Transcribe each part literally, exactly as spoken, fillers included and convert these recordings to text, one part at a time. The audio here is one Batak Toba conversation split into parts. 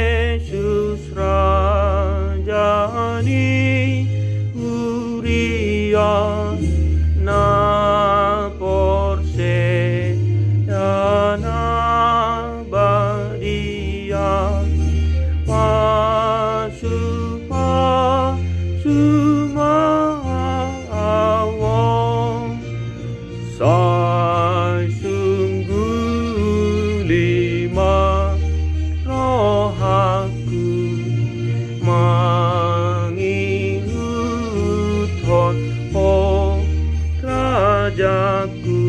Jesus Raja ni huria, na porsea na badia, pasupasu ma ahu on. Sai sungguh lima rohangku mangihuthon Ho, Rajaku,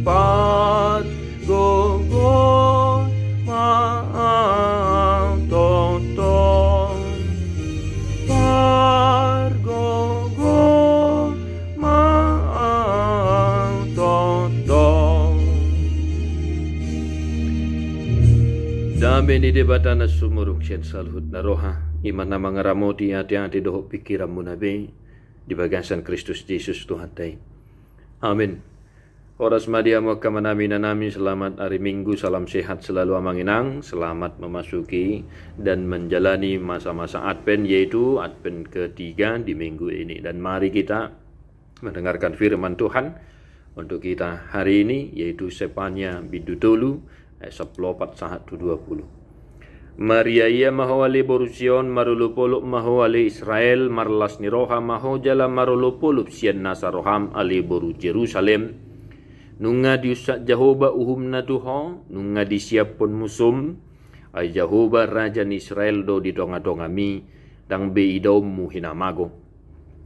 pargogoi ma ahu tongtong. Pargogoi ma ahu tongtong. Dame ni Debata na sumurung sian saluhutna roha, i ma na mangaramoti ateate dohot pingkiranmuna be di bagasan Kristus Jesus Tuhanta i. Amen. Horas ma di hamu angka amanami, inanami, selamat hari Minggu, salam sehat selalu amang inang, selamat memasuki dan menjalani masa-masa Advent, yaitu Advent ketiga di minggu ini. Dan mari kita mendengarkan firman Tuhan untuk kita hari ini, yaitu Sefania bindu tolu, ayat sampulu opat sahat tu dua pulu. Mariaia ma ho ale boru Sion, marolopolop ma ho ale Israel, marlas ni roha ma ho jala marolopolop sian nasa roham ale boru Jerusalem. Nunga diunsak Jahowa uhumna tu ho, nunga disiaphon musum, ai Jahowa Raja ni Israel do di tonga-tongami, ndang be idaonmu hinamago.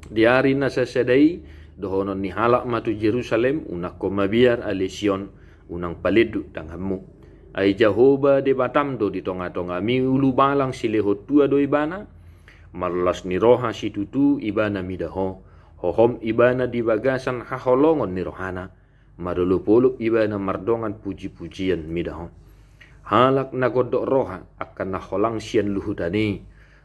Di ari na sasada i, dohonon ni halak ma tu Jerusalem, unang ho mabiar ale Sion, unang palenduk tanganmu. Ai Jahowa Debatam do di tonga-tongami, ulubalang silehon tua do ibana. Marlas ni roha situtu ibana mida ho, hohom ibana di bagasan haholongon ni rohana. Marolopolop ibana mardongan puji-pujian mida ho. Halak na gondok roha angka na holang sian luhutan i,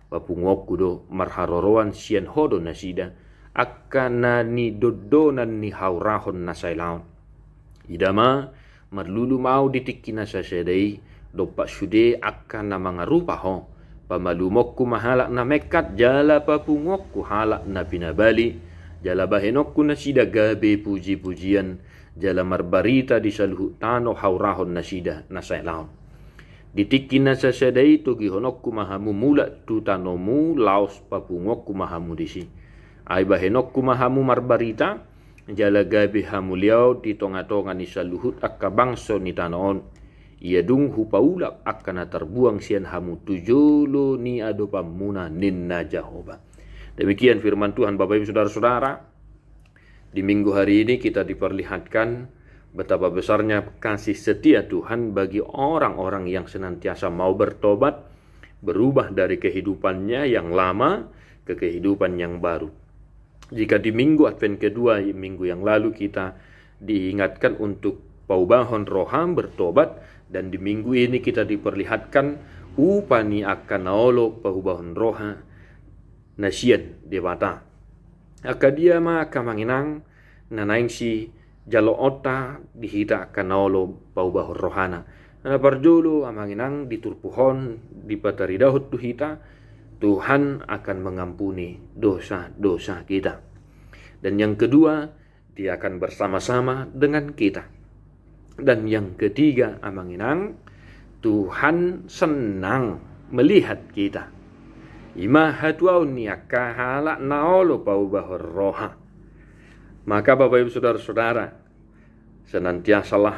papunguonku do, marharoroan sian ho do nasida, angka na nidondonan ni haurahon na sailaon. Ida ma, marlulu ma ahu di tingki na sasada i, dompak sude angka na mangarupa ho. Pamalumonku ma halak na mengkat, jala papunguonku halak na pinabali, jala bahenonku nasida gabe puji-pujian, jala marbarita di saluhut tano haurahon nasida na sailaon. Di tingki na sasada i togihononku ma hamu mulak tu tanomu, laos papunguonku ma hamu disi. Ai bahenonku ma hamu marbarita, jala gabe hamuliaon di tonga-tonga ni saluhut angka bangso ni tano on. Ia dung hupaulak angka na tarbuang sian hamu tu jolo ni adopanmuna, ninna Jahowa. Demikian firman Tuhan, Bapak Ibu Saudara-saudara. Di minggu hari ini kita diperlihatkan betapa besarnya kasih setia Tuhan bagi orang-orang yang senantiasa mau bertobat, berubah dari kehidupannya yang lama ke kehidupan yang baru. Jika di minggu Advent kedua, minggu yang lalu, kita diingatkan untuk paubahon roha, bertobat, dan di minggu ini kita diperlihatkan upa ni angka na olo paubahon roha na sian Debata. Angka dia ma angka amang inang na naeng sijaloonta di hita angka na olo paubahon rohana? Na parjolo amang inang, di turpuk on dipataridahon tu hita, Tuhan akan mengampuni dosa-dosa kita. Dan yang kedua, Dia akan bersama-sama dengan kita. Dan yang ketiga, amang inang, Tuhan senang melihat kita. I ma hatuaon ni angka halak na olo paubahon roha. Maka Bapak Ibu Saudara-saudara, senantiasalah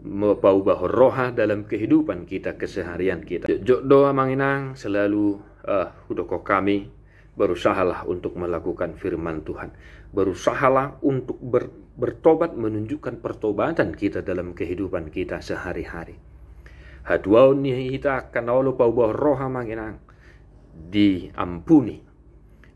me-, paubahon roha dalam kehidupan kita, keseharian kita. Jotjot do amang inang, selalu, eh, hudok hami, berusahalah untuk melakukan firman Tuhan. Berusahalah untuk ber-, bertobat, menunjukkan pertobatan kita dalam kehidupan kita sehari-hari. Hatuaon ni hita angka na olo paubahon roha amang inang, diampuni,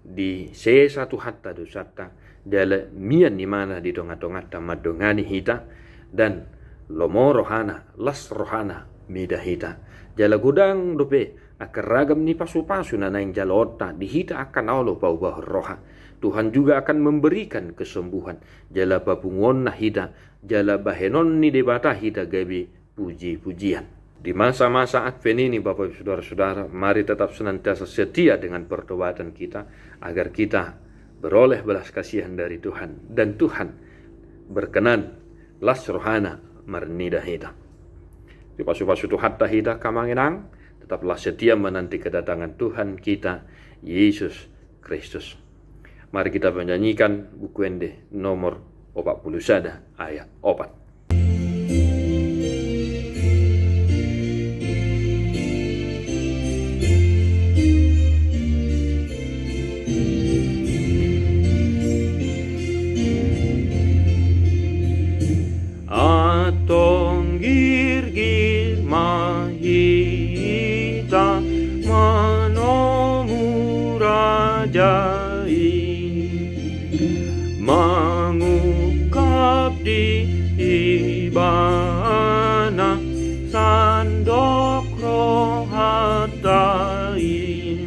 disesa Tuhanta dosanta, jala mian imana di tonga-tonganta mandongani hita, dan lomo rohana, las rohana, mida hita. Jala godang dope angka ragam ni pasu-pasu na naeng jaloonta di hita angka na olo paubahon roha. Tuhan juga akan memberikan kesembuhan. Jala papunguonna hita, jala bahenon ni Debata hita gabe puji-pujian. Di masa-masa Advent ini, Bapak Ibu Saudara-saudara, mari tetap senantiasa setia dengan pertobatan kita, agar kita beroleh belas kasihan dari Tuhan, dan Tuhan berkenan las rohana marnida hita. Dipasu-pasu Tuhanta hita, Amang Inang, tetaplah setia menanti kedatangan Tuhan kita, Yesus Kristus. Mari kita menyanyikan Buku Ende nomor opat puluh sada, ayat opat. Antong girgir ma hita manomu Raja i, mangungkap di Ibana sandok rohanta i.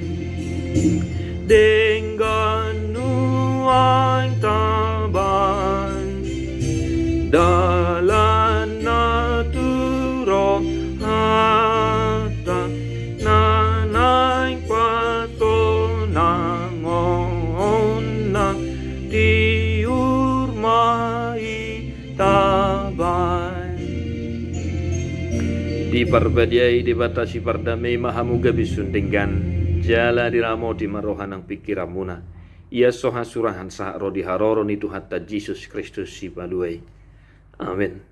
Denggan nuaeng tabaen dalanna tu rohanta, na naeng pasonangonna tiur ma i tabaen. Diparbadiai Debata sipardame ma hamu gabe sun denggan, jala diramoti ma roha nang pingkiranmuna. Ia so hasurahan sahat ro di haroro ni Tuhanta Jesus Kristus Sipalua i. Amen.